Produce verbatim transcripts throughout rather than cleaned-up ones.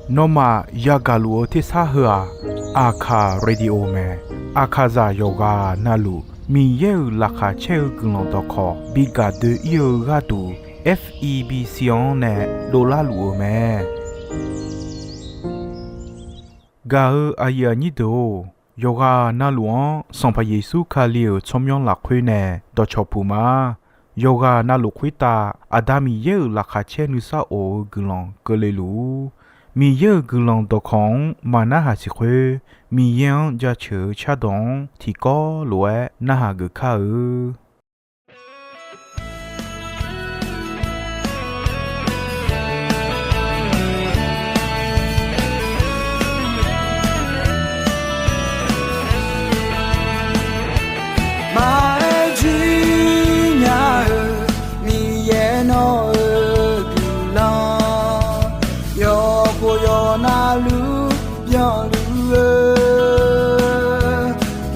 Nawmaf yagaq luf-eu tersar heu-aq, Aqkaq Radio mae. Aqkaqzaq yawqghaq navluf Miqyaer-euq laqkhaq caer-eu guiqlanq dawqkawq bi gaq doe-ir-eu gharduq, F E B C-anr nae dovlar luf-euq mae. Gaq-eu aqyuif aqnyir deuq-or, yawqghaq navluf-anr Sanqpaq Yeqsur Kali-euq tsawrmyanr lafkhoer nae dawqcawq puq ma. Yawqghaq navluf khoertav Aqda Miqyaer-euq laqkhaq caer nuisar of-eu guiqlanq keuvle luf-ur. Miqyaer-euq guiqlanq dawqkawq-anr maqnarhaq siq khoer, Miqyaer-anr jaceuq-eu cardawq-anr tiqkawv lof-aer narhaq geuf kar-eu. Maqaer jir nya-eu Miqyaer nawq-euq guiqlanq, yawqkhof yawqnavluf byanluf-eu,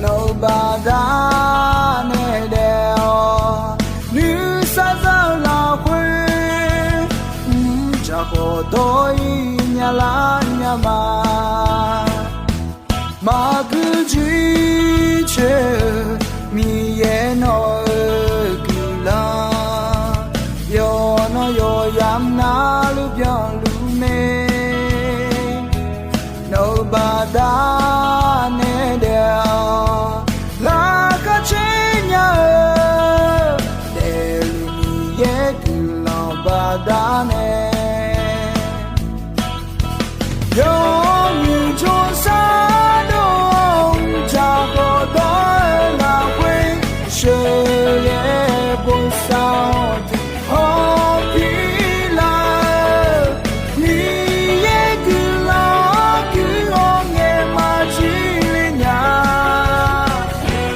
nawq-euq baqdanae daef-awq. Nuisar za-eu lafkhoer, mrcaq khawf dawr-ir nya lar nya ma. Maqgui jir coer-eu Miqyaer nawq-euq guiqlanq, yawqnan yawqyamq navluf byanluf mae. Nawq-euq baqdanae daef-awq. Laqkhaq caer nya-eu daefluf Miqyaer guiqlanq baqdanae, yawmuiq jawrsar dov-awr mrcaq khawf dawr-eu lafkhoer, sheuqghae bosav-awr tiq hawr pir lar-eu, Miqyaer guiqlanq-anr guiq-awr ngaeq maqjir le nya.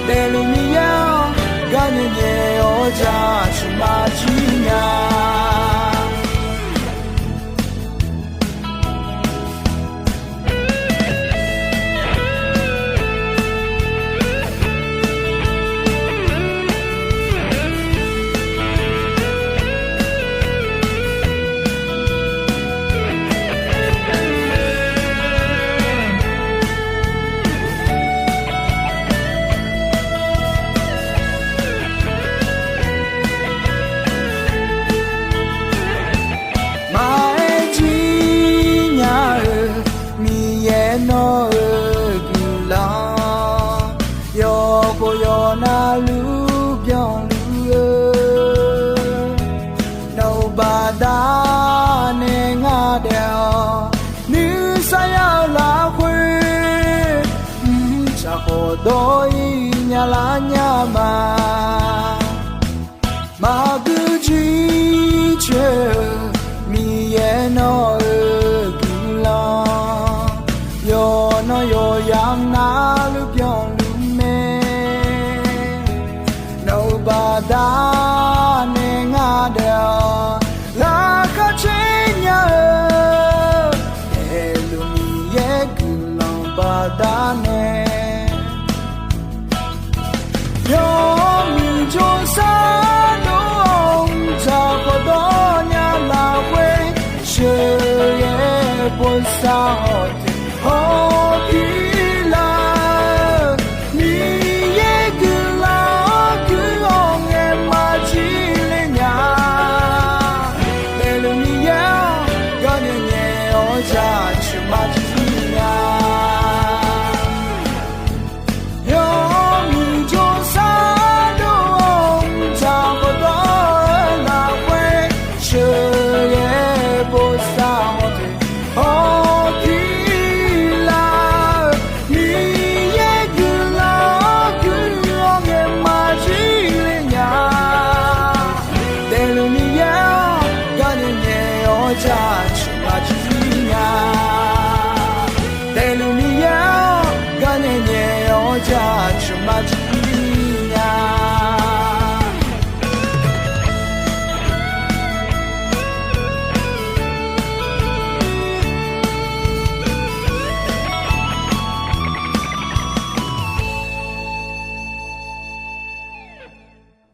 Daefluf Miqyaer-anr gar nyae nyae-awr jaceuq maqjir nya. Maqaer jir nya-eu Miqyaer nawq-euq guiqlanq, yawqkhof yawqnavluf byanluf-eu, nawq-euq baqdanae ngar daef-awq. Nuisar ya-eu lafkhoer, mrcaq khawf dawr-ir nya lar nya ma. Maqgui jir coer-eu Miqyaer nawq-euq guiqlanq, yawqnan yawqyamq navluf byanluf mae. Nawq-euq baqdanae ngar daef-awq. Laqkhaq caer nya-eu daefluf Miqyaer guiqlanq baqdanae, yawmuiq jawrsar dov-awr mrcaq khawf dawr nya lafkhoer, sheuqghae bosav-awr tiq hawr pir lar-eu, Miqyaer guiqlanq-anr guiq-awr ngaeq maqjir le nya. Daefluf Miqyaer-anr gar nyae nyae-awr jaceuq maqjir nya. Yawmuiq jawrsar dov-awr mrcaq khawf dawr-eu lafkhoer, sheuqghae bosav-awr tiq hawr pir lar-eu, Miqyaer guiqlanq-anr guiq-awr ngaeq maqjir le nya. Daefluf Miqyaer-anr gar nyae nyae-awr jaceuq maqjir nya. Daefluf Miqyaer-anr gar nyae nyae-awr jaceuq maqjir nya.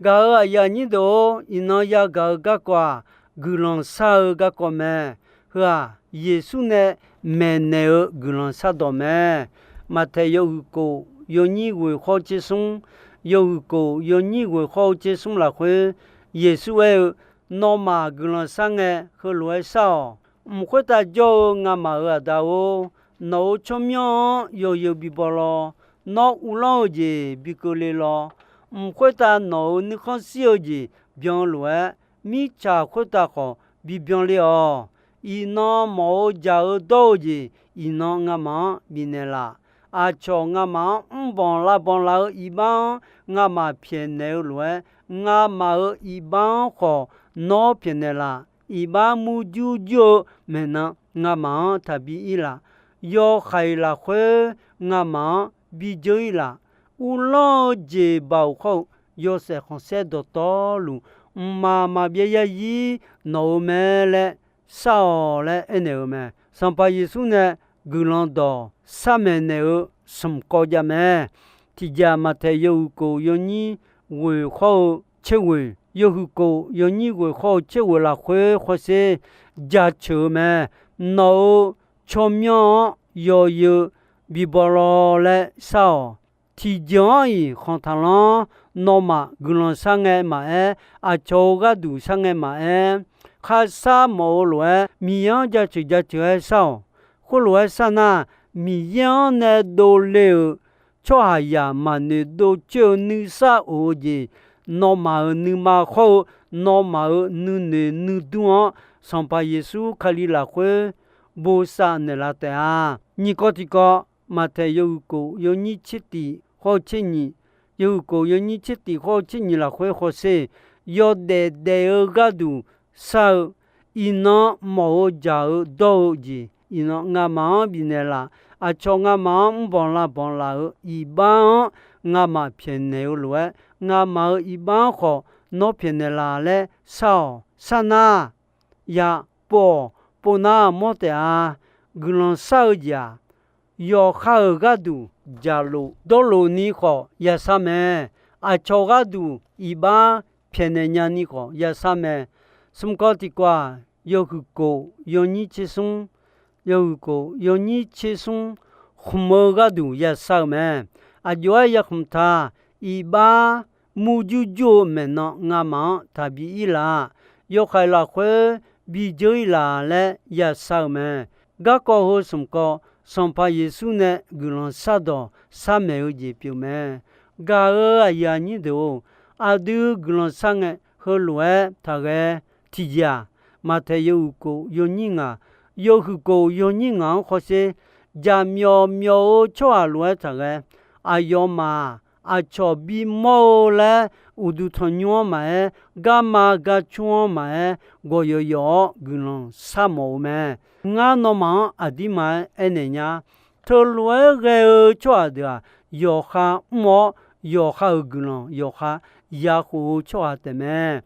Gaq-euq aqyuif aqnyir deuq-or, iqnan yagaq-eu garkawv-aq, guiqlanq shar-eu garkawv mae. heu-aq, Yeqsur nae maeqnaeq-eu guiqlanq shardawq mae. Maqtaeq yawhuiq kof yawnyir ghoeq khawr tser smr, yawhuiq kof yawnyir ghoeq khawr-eu tser smr lafkhoer, Yeqsur aer-eu, Nawmaf guiqlanq shar ngae, heulof-aer shar-awq. Mq khoertav jawr-eu ngamaf-euq Aqda-or, nawq-euq tsawrmyanr-anr yawzeu bi baw lawr. Nawr uvlanr-eu jeq bi keuvle lawr. Mq khoertav nawq-euq nuikhanr shir-eu jeq byan-eu lof-aer, mirtsaq khoertav khawf bi byan le-awq. Iqnan mawf-eu jaq-eu dawr-eu jeq, iqnan ngamaf-anr bifnaeq laf. Aqcawq ngamaf-anr mrbanq lavbanq laf-eu iqbax-anr ngamaf pyaeqnaeq-eu lof-aer, ngamaf-euq iqbax-anr khawf nawr pyaeqnaeq laf. Iqbax murjur jur-eu maeqnan ngamaf-anr taqbi ir laf. Yawhaiq lafkhoer ngamaf-anr bi dzeur ir laf. Uvlanr-eu jeq baoq khawr-eu yawshaef khanqsaer dawqtawvluf, mqmaq maqbyav yarzir nawq-eu mae laer shar-awq laer aernaeq-eu mae. Sanqpaq Yeqsur nae guiqlanq dawq sharmaeq naeq-eu smq kawv jav mae. Tiqjeq-aq, Maqtaeq yawhuiq kof yawnyir ghoeq khawr-eu tser ghoeq, yawhuiq kof yawnyir ghoeq khawr-eu tser ghoeq lafkhoer hawsher jaceuq-eu mae. Nawq-euq tsawrmyanr-anr yawzeu bi baw lawr laer shar-awq. Tiqjeq-anr-iq khanq taqlanr. Nawmaf guiqlanq shar ngae maqaer, aqcawq-euq gharduq shar ngae maqaer, kharshar mawf-eu lof-aer Miqyaer-anr jaceuq jaceuq-aer shar-awq. Khoerlof-aer shar nar, Miqyaer-anr nae dovle-euq tsawrhaqzaq maqnoeq dovcoer-eu nuisar of-eu jeq, nawmaf-euq nuima khawr-eu nawmaf-euq nuinoeq nuidur-anr Sanqpaq Yeqsur Kali lafkhoer bosav naeqlaf taef-a. Nyiq kawv tiqkawv, Maqtaeq yawhuiq kof yawnyir tser tif khawr-eu tser nyiq, yawhuiq kof yawnyir tser tif khawr-eu tser nyiq lafkhoer hawsher, yawdaef daef-eu gharduq shar-eu, iqnan mawf-eu jaq-eu dawr-eu jeq, iqnan ngamaf-anr bifnaeq laf. Aqcawq ngamaf-anr mrbanq lavbanq laf-euq iqbax-anr ngamaf pyaeqnaeq-eu lof-aer, ngamaf-euq iqbax-anr khawf nawr pyaeqnaeq laf laer shar-awq. Sharnar, ya pov-awq. Pov nar mawr taef-a. Guiqlanq shar-eu jeq-aq, yawqha-euq gharduq jaqlof dawrlof ni khawf yashar mae. Aqcawq gharduq iqbax pyaeqnaeq nyani khawf yashar mae. Smq kawv tiqkawv-aq, yawhuiq kof yawnyir tser smr, yawhuiq kof yawnyir tser smr khmq-eu gharduq yashar-eu mae. Aqjox-aer yakhmq taq, iqbax murjur jur-eu maeqnan ngamaf-anr taqbi ir laf. Yawhaiq lafkhoer bi dzeur ir laf laer yashar-eu mae. Garkawv heu smq kawv, Sanqpaq Yeqsur nae guiqlanq shardawq sharmaeq-eu jeq pyeuf mae. Gaq-euq aqyuif aqnyir deuq-or, aqdui guiqlanq shar ngae heulof-aer taqghae. Tiqjeq-aq, Maqtaeq yawhuiq kof yawnyir ngaq, yawhuiq kof yawnyir ngaq-anr hawsher, jaqmyawf myawf-eu tsawrhaq lof-aer taqghae. Aqyawfmaf-aq, aqcawq bimawr-eu laer uqduq tanqnymr-anr maqaer, garma garcmr-anr maqaer, gawqyawf yawf-awr guiqlanq sharmawf-eu mae. Ngar nawmaf-anr aqdirma-aer aernaeq nya. Teulof-aer ghae-eu tsawrhaq deuq-aq, yawqha mr-awr, yawqha-euq guiqlanq yawqha yakhof-eu tsawrhaq taef mae.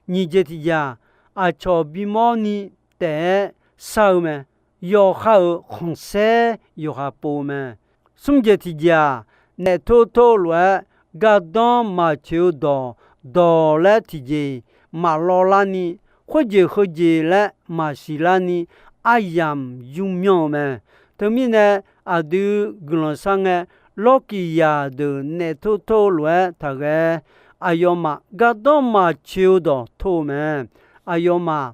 Nyiq jeq tiqjeq-aq, aqcawq bimawr ni taef-aer shar-eu mae. Yawqha-euq khanqsaer yawqha pov-eu mae. Smr jeq tiqjeq-aq, naef tor tor-eu lof-aer gardanr maqcoeq-eu dawq, dawq laer tiqjeq maqlawv larni, khoerjeq heujeq laer maqsiq larni, aryamq yur myanr-eu mae. Teumirnae, aqdui guiqlanq shar ngae, lawrkiq yaq deuq naef tor tor-eu lof-aer taqghae. Aqyawfmaf gardanr maqcoeq-eu dawq tor-eu mae. Aqyawfmaf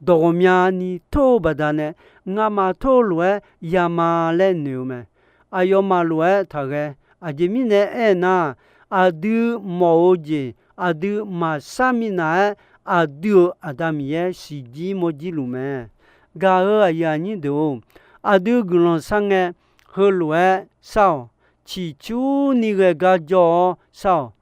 dawq ghawqmyani tor-eu baqdanae, ngamaf tor-eu lof-aer yama laer noeq-eu mae. Aqyawfmaf lof-aer taqghae. Aqjeq mirnae aernar, aqdui mawf-eu jeq, aqdui maqshar minav-aer, aqdui-euq Aqda Miqyaer siqjir mawrjir luf mae. Gaq-euq aqyuif aqnyir deuq-or, aqdui guiqlanq shar ngae, heulof-aer shar-awq. Ciqcurni ghae gar jawr-awr shar-awq.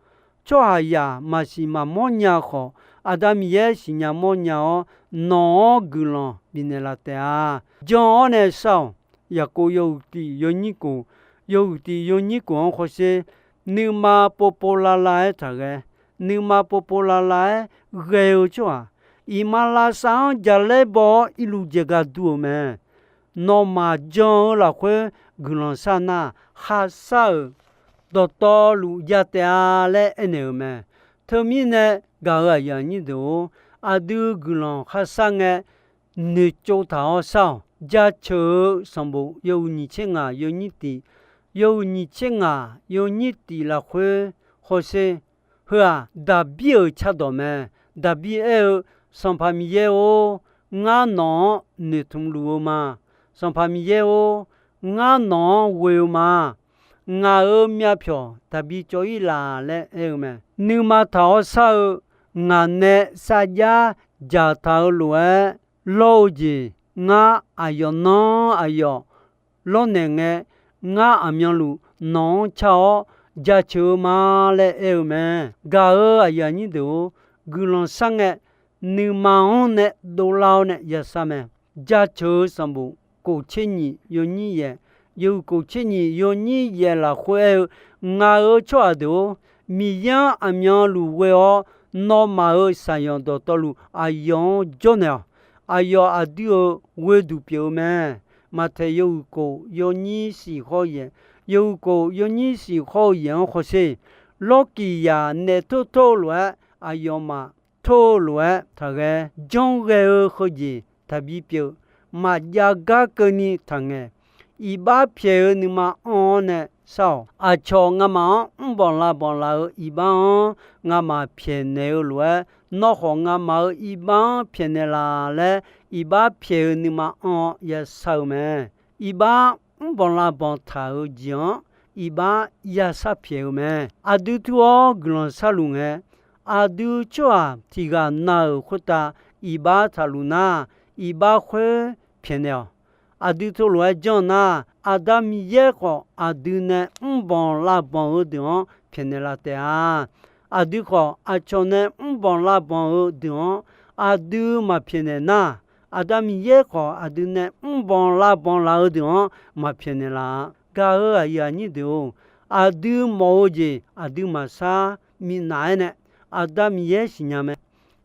Tsawrhaqzaq maqsiq maqmawr nya khawf, Aqda Miqyaer siqnya mawrnya-awr, nawq-anr guiqlanq bifnaeq laf taef-a. Jan-awr nae shar-awq. Yaqkov yawhuiq tif yawnyir kof, yawhuiq tif yawnyir kof-anr hawsher, nuima povpov lavlav-aer taqghae. Nuima povpov lavlav-aer ghae-eu tsawrhaq, iqmalavshav-anr jalaer baw-awr irluv jaegar dur-eu mae. Nawmaf jan-eu lafkhoer guiqlanq shar nar, kharshar-euq dawqtawvluf jav taef-a laer aernaeq-euq mae. Teumirnae, gaq-euq aqyuif aqnyir deuq-or, aqdui guiqlanq kharshar ngae, noeqtsov taq-awr shar-awq. Jaceuq-eu sanqbof yawhuiq nyiq tser ngaq yawnyir tiq, yawhuiq nyiq tser ngaq yawnyir tiq lafkhoer hawsher. Heu-aq, Daqbir-euq cardawq mae. Daqbir aer-eu, Sanqpaq Miqyaer-or, ngar nawq-anr noeqtmq luf-eu ma. Sanqpaq Miqyaer-or, ngar nawq-anr ghoe-eu ma. Ngaq-euq myavpyawq taqbi cawv-ir laf laer aer-eu mae. Nuima taq-awr shar-eu ngaq nae sarjax dzaqtaq-eu lof-aer lawr-eu jeq, ngar aqyawf nanr aqyawf lawrnaeq ngae, ngar aqmyanluf nawq-anr car-awr jaceuq-eu ma laer aer-eu mae. Gaq-euq aqyuif aqnyir deuq-or, guiqlanq shar ngae, nuima-anr nae dovlar-awr nae yashar mae. Jaceuq-eu sanqbof kof tser nyiq yawnyir yaef, yawhuiq kof tser nyiq yawnyir yaef lafkhoer aer-eu, Ngaq-euq tsawrhaq deuq-or, Miqyaer-anr aqmyanluf ghoe-awr, nawmaf-euq shaqyanq dawqtawvluf aqyawf-anr jawrnaeq-awq. Aqyawf aqdui-euq ghoeduq pyeuf-eu mae. Maqtaeq yawhuiq kof yawnyir shif hawr-eu yaef, yawhuiq kof yawnyir shif hawr-eu yaef-anr hawsher. Lawrkiq yaq naeq tor tor-eu lof-aer, aqyawfmaf tor-eu lof-aer taqghae, janr ghae-eu heujeq taqbi pyeuf, maqjav gar keuvni taqngaeq. Iqbax pyaeq-eu nuima anr-awr nae shar-awq. Aqcawq ngamaf-anr mrbanq lavbanq laf-euq iqbax-anr ngamaf pyaeqnaeq-eu lof-aer, nawr khawf ngamaf-euq iqbax-anr pyaeqnaeq laf laer, iqbax pyaeq-eu nuima anr-awr yashar-eu mae. Iqbax mrbanq lavbanq taq-euq jeq-anr iqbax yashar pyaeq-eu mae. Aqdui tur-awr guiqlanq sharluf ngae, aqdui tsawrhaq tiq ghaq na-euq khoertav iqbax taqluf nar, iqbax khoer pyaeqnaeq-awq. Aqdui teulof-aer janr nar, Aqda Miqyaer khawf aqdui nae mrbanq lavbanq-eu deuq-anr pyaeqnaeq laf taef-a. Aqdui khawf aqcawq nae mrbanq lavbanq-eu deuq-anr aqdui maqpyaeqnaeq nar, Aqda Miqyaer khawf aqdui nae mrbanq lavbanq laf-eu deuq-anr maqpyaeqnaeq laf-a. Gaq-euq aqyuif aqnyir deuq-or, aqdui mawf-eu jeq aqdui maqshar minav-aer nae, Aqda Miqyaer siqnya mae.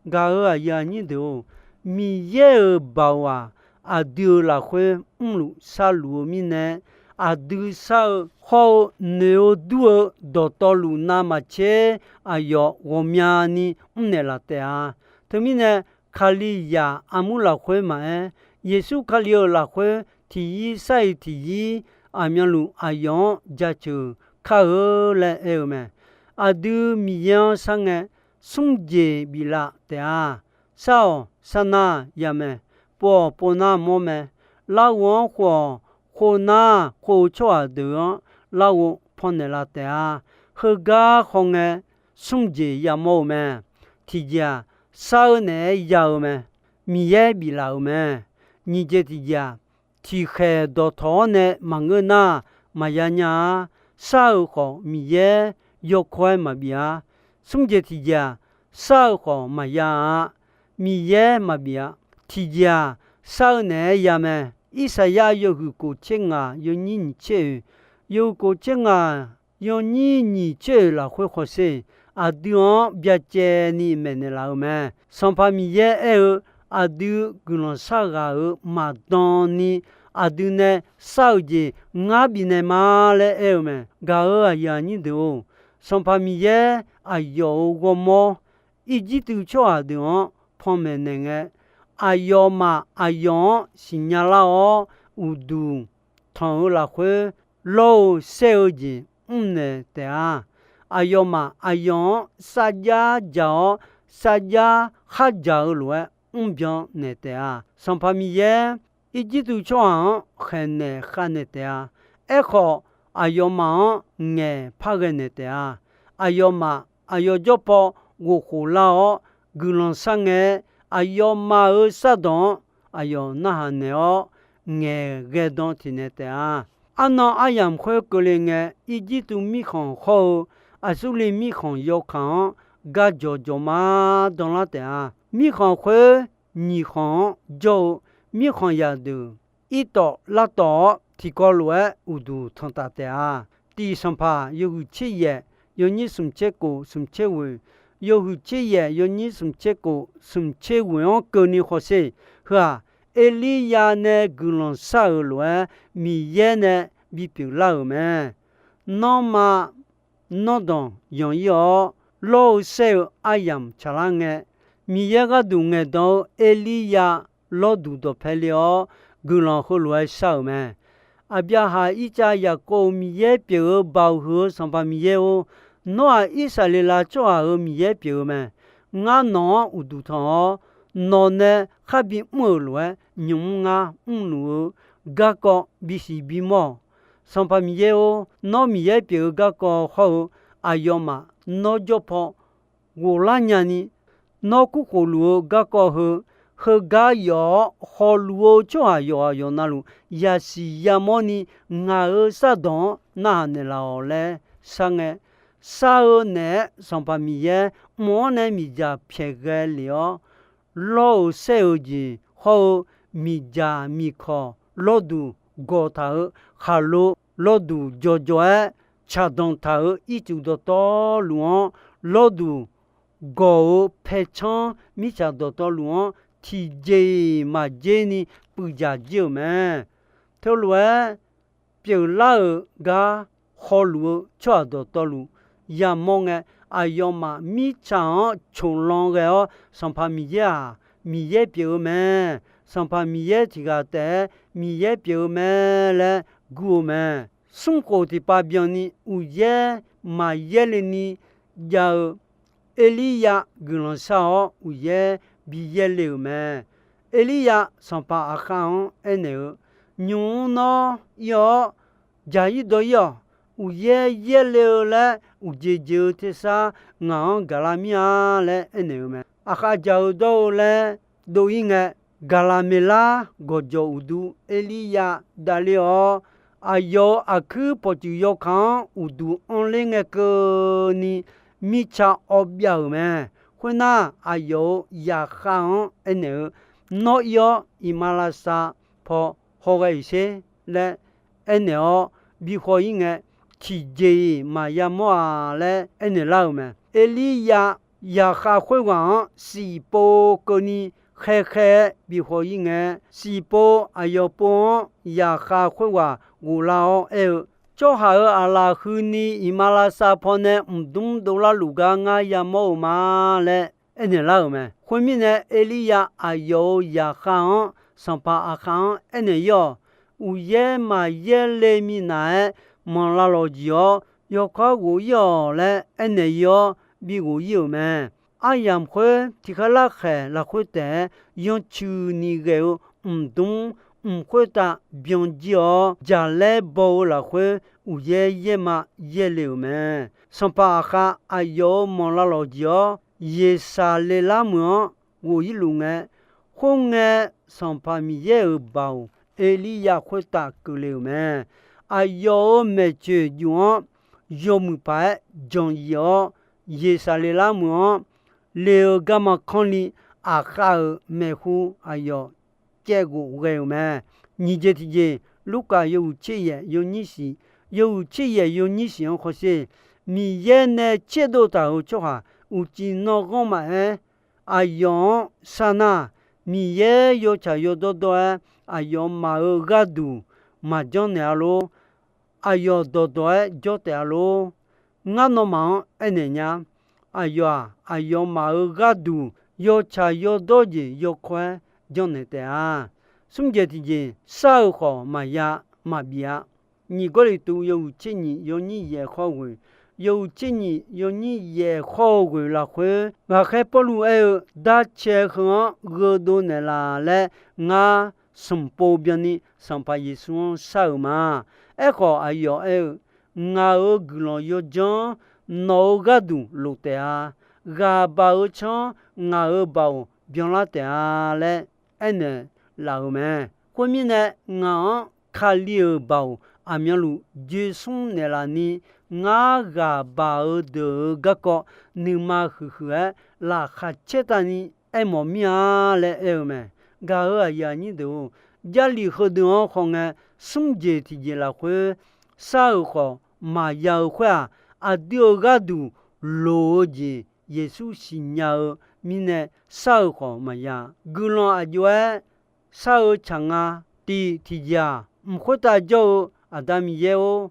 Gaq-euq aqyuif aqnyir deuq-or, Miqyaer-euq baoq-aq, aqdui-euq lafkhoer mrluf sharluf-eu mirnae, aqdui shar-eu hawr-eu noeq-eu dur-eu dawqtawvluf navmaqtser aqyawf ghawqmyani mrnaeq laf taef-a. Teumirnae, Kalizaq armur lafkhoer maqaer, Yeqsur Kali-euq lafkhoer tiqyir sar-iq tiqyir aqmyanluf aqyawf-anr jaceuq kar-eu laer aer-eu mae. Aqdui Miqyaer-anr sharngae, smrjeq biflaf taef-a. Sar-awq, sarnar ya mae. Pov-awq, povnar mawr mae. Larghov-anr khov-awq, khovnar khov-eu tsawrhaq deuq-anr larghov pannaeq laf taef-a. Heugar khawf ngae, smrjeq yamawr-eu mae. Tiqjeq-aq, sar-eu naeq-aer ya-eu mae. Miqyaer biflaf-euq mae. Nyiq jeq tiqjeq-aq, tiqkhaeq dawqtawq-awr nae maqngeur nar, maqya nya-a. Sar-euq khawf, Miqyaer yawkawr-aer maqbif-a. Smr jeq tiqjeq-aq, sar-eu khawf maqya-a. Miqyaer maqbif-a. Tiqjeq-aq, sar-eu naeq-aer ya mae. Irsaqyar yawhuiq kof tser ngaq yawnyir nyiq tser oeq, yawhuiq kof tser ngaq yawnyir nyiq tser oeq lafkhoer hawsher. Aqdui-anr byacaevni maeqnaeq laf-eu mae. Sanqpaq Miqyaer aer-eu, aqdui guiqlanq shar ghaq-euq maqdan ni aqdui nae sar-eu jeq ngar bifnaeq ma laer aer-eu mae. Gaq-euq aqyuif aqnyir deuq-or, Sanqpaq Miqyaer aqyawf-euq ghawrmawr Irjirtuv tsawrhaq deuq-anr panmaeq naeq ngae, aqyawfmaf aqyawf-anr siqnya lar-awr, uqduq tanq-eu lafkhoer lawr-eu saer-eu jeq mrnaeq taef-a. Aqyawfmaf aqyawf-anr sarjax dzaq-awr, sarjax khardzaq-eu lof-aer mrbyan naeq taef-a. Sanqpaq Miqyaer Irjirtuv tsawrhaq-anr khaeqnaeq khavnaeq taef-a. Aerkhawf, aqyawfmaf-anr ngaeq par ghae naeq taef-a. Aqyawfmaf aqyawf jawr paw ghofkhof lar-awr guiqlanq sharngae, aqyawfmaf-euq shardawq-anr aqyawf narhaq naeq-awr ngaeqghae dan tiqnaeq taef-a. Arnan aryamq khoer keuvle ngae, Irjirtuv mirkhanq hawr-eu Aqsurliv mirkhanq yawkaq-anr gar jawq jawq ma danlar taef-a. Mirkhanq khoer nyiq khanq-anr jawr-eu mirkhanq zaqdeuq irtawf lavtawf-awr tiqkawv lof-aer uqduq tanqtaf taef-a. Tiq Sanqpaq yawhuiq tser yaef yawnyir smq tser kof smq tser ghoeq, yawhuiq tser yaef yawnyir smq tser kof smq tser ghoeq-anr keuvni hawsher. Heu-aq, Erliryav nae guiqlanq shar-euq lof-aer Miqyaer nae bipyeuf lar-euq mae. Nanrma nanrdanq yanq-ir-awr, lawr-eu saer-eu aryamq tsaqlar ngae, Miqyaer gharduq ngaeqdan-eu Erliryav lawrduq dawqpae le-awr, guiqlanq heulof-aer shar-euq mae. Aqbyaqhaq, Irtsav, Yaqkov-euq Miqyaer pyeuf-eu Baoq huiq-eu Sanqpaq Miqyaer-or, nawr-aq Irsaqleqlav tsawrhaq-euq Miqyaer pyeuf-eu mae. Ngar nawq-anr uqduq tanq-awr, nawq nae khar bimr-euq lof-aer, nymq-mr ngar mrluf-eu garkawv bisiq bimawr-awq. Sanqpaq Miqyaer-or, nawr Miqyaer pyeuf-eu garkawv hawr-eu aqyawfmaf nawr jawr paw ghoflar nyani, nawr kurkhof luf-eu garkawv heu, heugar yawf-awr hawluf-eu tsawrhaq yawqghaq yawqnavluf yasiq yamawrni, ngaq-euq sardawq-anr narhaq naeqlaf-awq laer shar ngae, shar-eu naeq-aer Sanqpaq Miqyaer mq-anr nae miqdzaq pyaeq ghae lef-awr, lawr-euq saer-euq jeq hawr-eu miqdzaq miqkawq lawrduq gawq taq-euq khaqlo lawrduq jawqjawq-aer caqdanq taq-euq ircuf dawqtawvluf-anr lawrduq gawq-eu paercanr mirtsaq dawqtawvluf-anr tiqjeq-iq maqjer ni puivdzaq jir-euq mae. Teulof-aer pyeuflar-euq gar hawluf-eu tsawrhaq dawqtawvluf yamawr ngae, aqyawfmaf mirtsaq-anr coqlan ghae-awr, Sanqpaq Miqyaer-aq, Miqyaer pyeuf-eu mae. Sanqpaq Miqyaer tiq ghaq taef-aer Miqyaer pyeuf-eu mae laer gur-eu mae. Smrkhof tiqpav byanni uqyaer maqyaer le ni jav-eu Erliryav guiqlanq shar-awr uqyaer bi yaer le-euq mae. Erliryav Sanqpaq Aqkhav-anr aernaeq-eu, Nymq-mr nawr ir-awr, dzaq-ir dawr-ir-awq. Uqyaer yaer le-eu laer uqjeq jeq-eu tersar ngaq-anr gaqlar mir-a laer aernaeq-eu mae. Aqkhav dzaq-eu dawr-eu laer dov-ir ngae, Gaqlaqmeqlar gawqjawq uqdu Erliryav davler-awr, aqyawf-euq aqkuir pawqtsuif yawkaq-anr uqduq anrler ngae keuvni mirtsa awv byav-euq mae. Khoernar, aqyawf-euq zaqkhav-anr aernaeq-eu, Nawr ir-awr, iqmalavshav paw hawghae-iq sher laer aernaeq-awr bihaw-ir ngae, tiqjeq-iq maqya mawr-a laer aernaeq lar-euq mae. Erliryav zaqkhav khoerghaq-anr siqpov keuvni khaerkhaer-aer bihaw-ir ngae, siqpov aqyawf pov-anr zaqkhav khoerghaq ghoflar-awr aer-eu, Tsawrhaq-euq aqlaf huini iqmalavshav pawnae mqdmr dovlar luf gar ngar yamawr-eu ma laer aernaeq lar-euq mae. Khoermirnae, Erliryav aqyawf-euq zaqkhav-anr, Sanqpaq Aqkhav-anr aernaeq-ir-awq. Uqyaer maqyaer le minav-aer manqlav lawqjeq-awr, yawkawr ghof-ir-awq laer aernaeq-ir-awr, bi ghof-ir-euq mae. Aryamq khoer tiq kharlar khaeq lafkhoer taef-aer yancuq ni ghae-eu mqdmr mq khoertav byan jir-awr, jaqlaer baw-eu lafkhoer uqyaer yaerma yaer le-euq mae. Sanqpaq Aqkhav aqyawf-euq manqlav lawqjeq-awr, Yeqsaqleqlav meuq-anr ghof-ir luf ngae, khoerngae, Sanqpaq Miqyaer-euq baoq Erliryav khoertav keuvle-euq mae. Aqyawf-euq maeqtsoeq juf-anr yawmuiq paq-aer janqyif-awr, Yeqsaqleqlav meuq-anr le-eu garma kanr ni, Aqkhav-euq maeqhu aqyawf caevghof ghae-euq mae. Nyiq jeq tiqjeq, Lurkaf yawhuiq tser yaef yawnyir shiq, yawhuiq tser yaef yawnyir shiq-anr hawsher, Miqyaer nae tserdov taq-euq tsawrhaq uqcif nanrghanr maqaer, aqyawf-anr sar nar, Miqyaer yawtsaq yawdawr dawr-aer aqyawfmaf-euq gharduq maqjanr naeq-a lor. Aqyawf dawqdawq-aer jawr taef-a lor. Ngar nawmaf-anr aernaeq nya. Aqyawf-aq, aqyawfmaf-euq gharduq yawtsaq yawdawr jeq yawkawr-aer janrnaeq taef-a. Smr jeq tiqjeq, sar-euq khawf maqya maqbif-a. Nyiq Gawrliqtu yawhuiq tser nyiq yawnyir yaef khawr ghoeq, yawhuiq tser nyiq yawnyir yaef khawr-eu ghoeq lafkhoer, ghaqkhaer Pawrluv aer-eu, Darcae heu-anr gheudov naeqlaf laer ngar smq pov byanni Sanqpaq Yeqsur-anr shar-euq ma. Aerkhawf, aqyawf aer-eu, Ngaq-euq guiqlanq yawdzanr nawq-euq gharduq lof taef-a. Ghaq baq-eu tsanr ngaq-euq baoq byanlar taef-a laer aernaeq laf-euq mae. Khoermirnae, ngaq-anr Kali-euq baoq aqmyanluf joesmr naeqlaf ni, ngar ghaq baq-eu deuq-euq garkawv nuima huiqhuiq-aer laqkhaq caertavni aermawf mir-a laer aer-eu mae. Gaq-euq aqyuif aqnyir deuq-or, Jarlif heudeuq-anr khawf ngae, smr jeq tiqjeq lafkhoer sar-euq khawf maqya-eu khoer-aq, aqdui-euq gharduq loq-eu jeq Yeqsur siqnya-eu mirnae sar-euq khawf maqya. Guiqlanq aqjox-aer sar-eu tsaq nga. Tiq tiqjeq-aq, mq khoertav jawr-eu Aqda Miqyaer-or,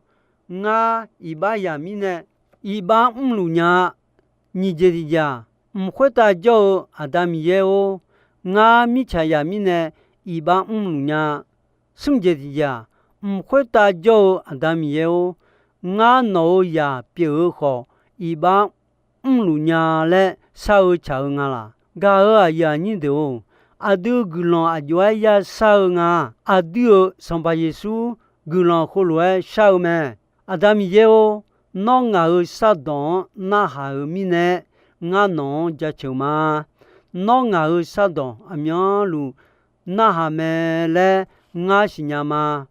ngar iqbax yaq mirnae iqbax mrluf nya-a. Nyiq jeq tiqjeq-aq, mq khoertav jawr-eu Aqda Miqyaer-or, Ngar mirtsaq zaq mirnae iqbax mrluf nya. Smr jeq tiq jeq-aq, mq khoertav jawr-eu Aqda Miqyaer-or, ngar nawq-euq zaq pyeuf-eu khawf, iqbax mrluf nya laer shar-eu tsaq-eu nga laq? Gaq-euq aqyuif aqnyir deuq-or, aqdui guiqlanq aqjox-aer ya shar-eu nga. Aqdui-euq Sanqpaq Yeqsur guiqlanq heulof-aer shar-eu mae. Aqda Miqyaer-or, nawr ngaq-euq shardawq-anr narhaq-euq mirnae, ngar nawq-anr jaceuq ma. Nawr ngaq-euq shardawq aqmyanluf narhaq mae laer ngar siqnya ma.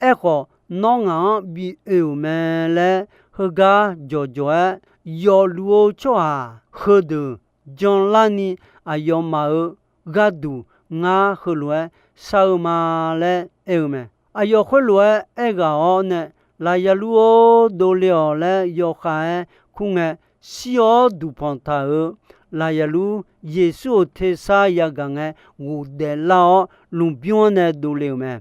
Aerkhawf, nawr ngaq-anr bi oe-euq mae laer heugar jawqjawq-aer yawfluf-eu tsawrhaq heudeuq janlarni aqyawfmaf-euq gharduq ngar heulof-aer shar-eu ma laer aer-eu mae. Aqyawf khoerlof-aer aerghaq-awr nae, Laqzaqlur-or, dovle-awq laer yawkhav-aer kur ngae, shir-awr duqpanq taq-euq Laqzaqlur Yeqsur-euq tersar yagaq ngae ghofdaef lar-awr, lmqbymr-anr nae dovle-euq mae.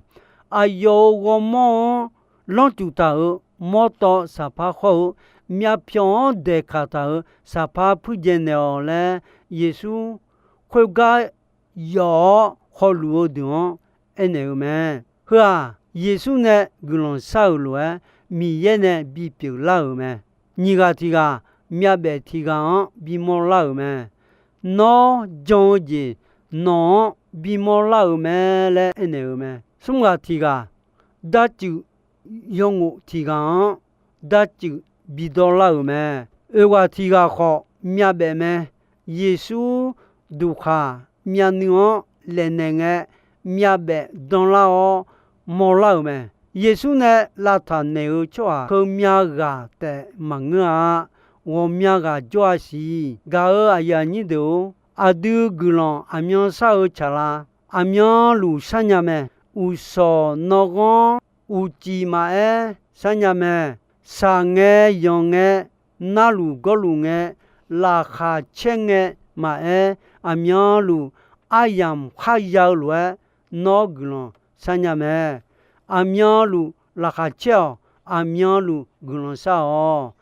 Aqyawf-euq ghawrmawr-anr lanrcuf taq-euq mawrtawv saqpar khawr-eu, myavpyawq-anr daeqkaq taq-euq saqpar puirjaev naeq-awq laer, Yeqsur khoergar yawf-awr hawluf-eu deuq-anr aernaeq-eu mae. Heu-aq, Yeqsur nae guiqlanq shar-euq lof-aer, Miqyaer nae bipyeuf lar-euq mae. Nyiq ghaq tiq ghaq, myavbaef tiq ghaq-anr bimawr lar-euq mae. Nawr jan-eu jeq nawq-anr bimawr lar-euq mae laer aernaeq-eu mae. Smr ghaq tiq ghaq, darcuif yawngof tiq ghaq-anr darcuif bidawr lar-euq mae. Oeq ghaq tiq ghaq khawf myavbaef mae. Yeqsur duqkhaq myavnuiv-anr laefnaeq ngae, myavbaef danlar-awr mawrlar-euq mae. Yeqsur nae lavtaq naeq-eu tsawrhaq heumyav ghaq taef maqngeur-a. Ghawqmya ghaq jawr-a siq. Gaq-euq aqyuif aqnyir deuq-or, aqdui guiqlanq aqmyan shar-eu tsaqlaq, aqmyanluf sharnya mae. Uqshawq nawghanr uqcif maqaer sharnya mae. Shaq ngae yanq ngae, narluf gawrluf ngae, laqkhaq caer ngae maqaer, aqmyanluf aryamq kharya-eu lof-aer nawr guiqlanq sharnya mae. Aqmyanluf laqkhaq caer-awq. Aqmyanluf guiqlanq shar-awq.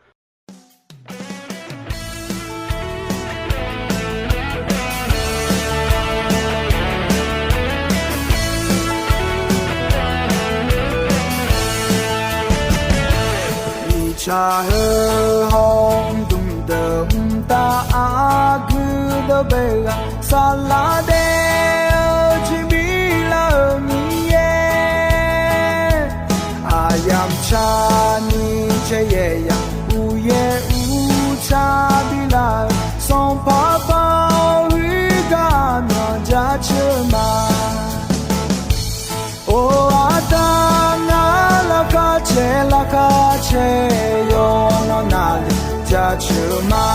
Miqtsaq heu hawr-eu dmqdeuq mqtav aqgeu dawq bae ghaq saqlaq daef-eu jeq bi lar-euq Miqyaer, aqyamq tsaqni caer yaeq yaq uqyaer uqtsaq bi lar-euq Sanqpaq Paq-awr, huiq gar myawq jaceuq ma. Or, aqda ngar laqkhaq caer laqkhaq caer yawqnan navluf jaceuq ma.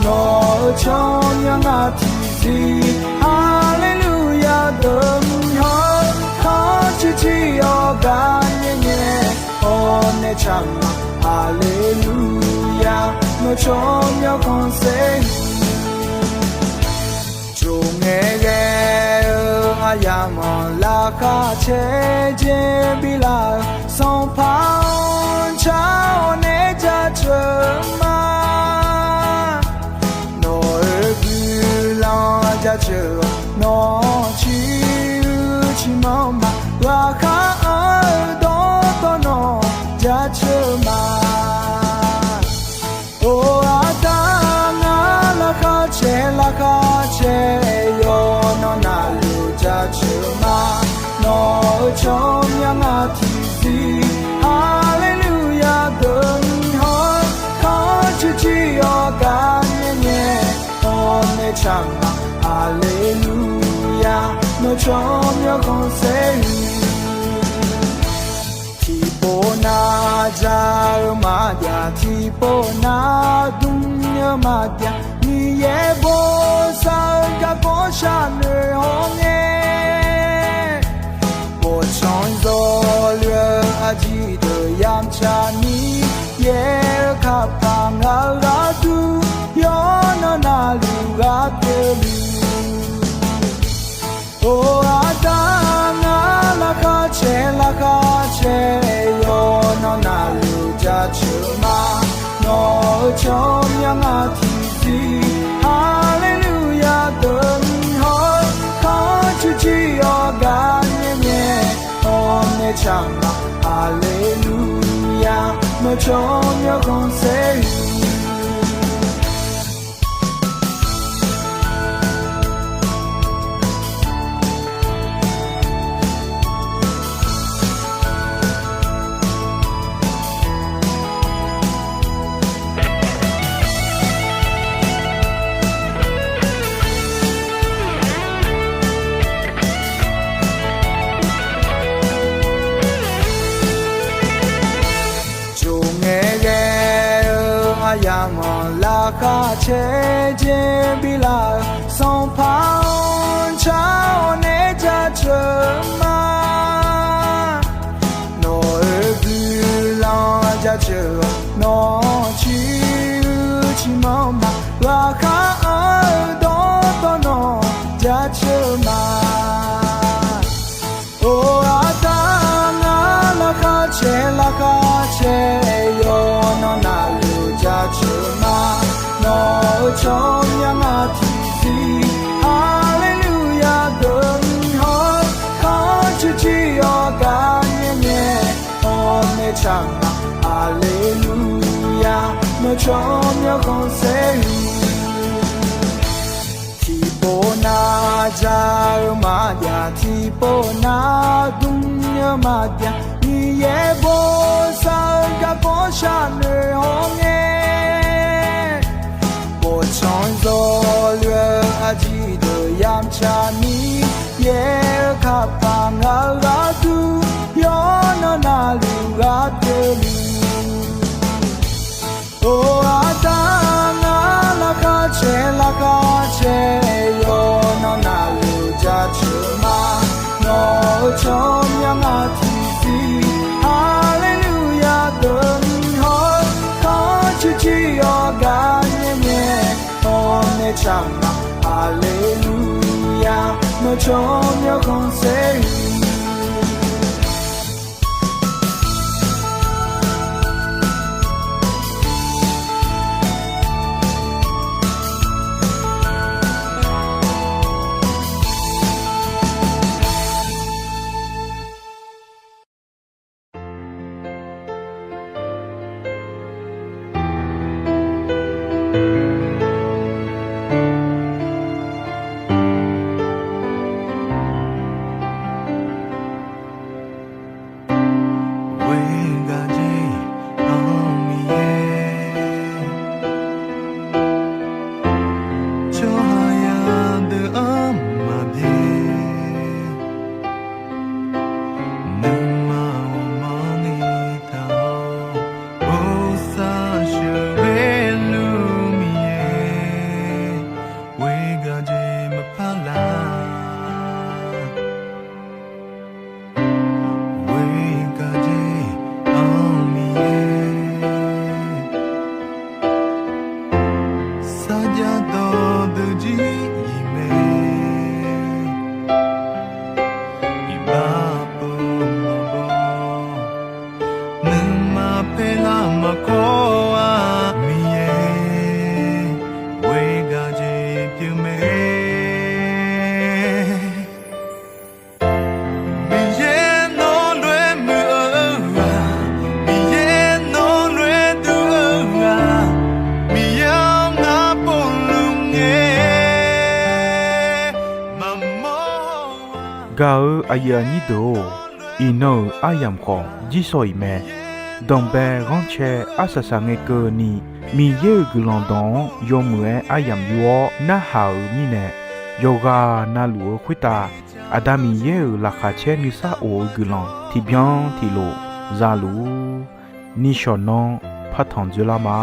Nawq-euq tsawrmyanr ngar tiqzir haleluya deuq mr hawr, kharjir jir-awr gar nyae nyae hawr nae tsaq ma. Haleluya, nawq-euq tsawrmyanr khanqsaer Tsov ngae ghae-eu aqyamq-anr laqkhaq caer jeq bi lar-euq Sanqpaq-anr car-awr nae jaceuq ma. Nawq-euq guiqlanq jaceuq-awq, nawq-anr ciq-eu ciqmanr ma. Laqkhaq anr-eu dawqtawvluf nawq jaceuq ma. Or, aqda ngar laqkhaq caer laqkhaq caer yawqnan navluf jaceuq ma. Nawq-euq tsawrmyanr ngar tiqzir haleluya deuq mr hawr, kharjir jir-awr gar nyae nyae hawr nae tsaq ma. Haleluya, nawq-euq tsawrmyanr khanqsaer Tiqpov nav ja-eu maqjav, tiqpov nav dm-eu maqjav, Miqyaer bosav-eu garkawv sharnoeq hawr ngae, bawqtsanq zawluf-eu aqjeq deuq yamq tsaqni, yaer-eu kapaq ngaq-euq gharduq, yawqnan navluf ghaq pyeuf luf. Or, aqda ngar laqkhaq caer laqkhaq caer yawqnan navluf jaceuq ma. Nawq-euq tsawrmyanr ngar tiqzir haleluya deuq mr hawr, kar Tsawrmyanr, Haleluya, nawr tsawrmyanr khanqsaer-eu. Jov ngae ghae-eu aryamq-anr laqkhaq caer jeq bilar-eu, Sanqpaq-anr car-awr nae jaceuq ma. Nawq-euq guiqlanq jaceuq-awq, nawq-anr ciq uiq ciqmanr ma. Laqkhaq anr-eu dawqtawvluf nawq jaceuq ma. Or, aqda ngar laqkhaq caer, laqkhaq caer yawqnan navluf jaceuq ma. Nawq-euq tsawrmyanr ngar tiqsiq, Haleluya deuq-anr haw, kharcoer jir-awr gar nyae nyae, awr nae tsaq ma, Haleluya, nawr tsawrmyanr khanqsaer-eu. Tiqpov nar ja-eu maqjav, tiqpov nar dmr-eu maqjav, Miqyaer bosav-eu garkawv sharnoeq-awr ngae, bawqtsanq zawluf-eu aqjeq deuq yamq tsaq Miqyaer-eu kapaq ngaq-euq gharduq, yawqnan navluf ghaq pyeufluf. Or, aqda ngar laqkhaq caer, laqkhaq caer yawqnan navluf jaceuq ma. Nawq-euq tsawrmyanr ngar tiqsiq, Haleluya deuq-anr haw, kharcoer jir-awr gar nyae nyae, awr nae tsaq ma, Haleluya, nawr tsawrmyanr khanqsaer-eu. Ghoer gaq jeq-anr Miqyaer, tsawrhaq yadeuq-anr maqbyaer, nuima ghawqmanrni taq-awr, bosav sheuqghae luf Miqyaer, ghoer gaq jeq maqpar laf. Ghoer gaq jeq-anr Miqyaer, sarjax dawqdeuq jir-iq mae, iqbax pov maqbaw, nuima paerlar maqkawr-a Miqyaer, ghoer gaq jeq pyeuf mae. Miqyaer nawr lof-aer muiq-eu ghaq, Miqyaer nawr lof-aer duidui-eu ghaq, Miqyaer-anr ngar povluf ngae maqmawr-a. Gaq-eu aqyuif aqnyir deuq-or, iqnan-euq aryamq khawf jir shawq-iq mae. Danqbae ghanrcae arsaq saqngae keuvni, Miqyaer-euq guiqlanq dawq-anr yawmuiq-aer aryamq yur-awr narhaq-euq mirnae, yawqghaq navluf-eu khoertav Aqda Miqyaer-euq laqkhaq caer nuisar of-eu guiqlanq tiqbyan tiqlof za luf-ur. Nishawq nanr partanq dzoerlar ma.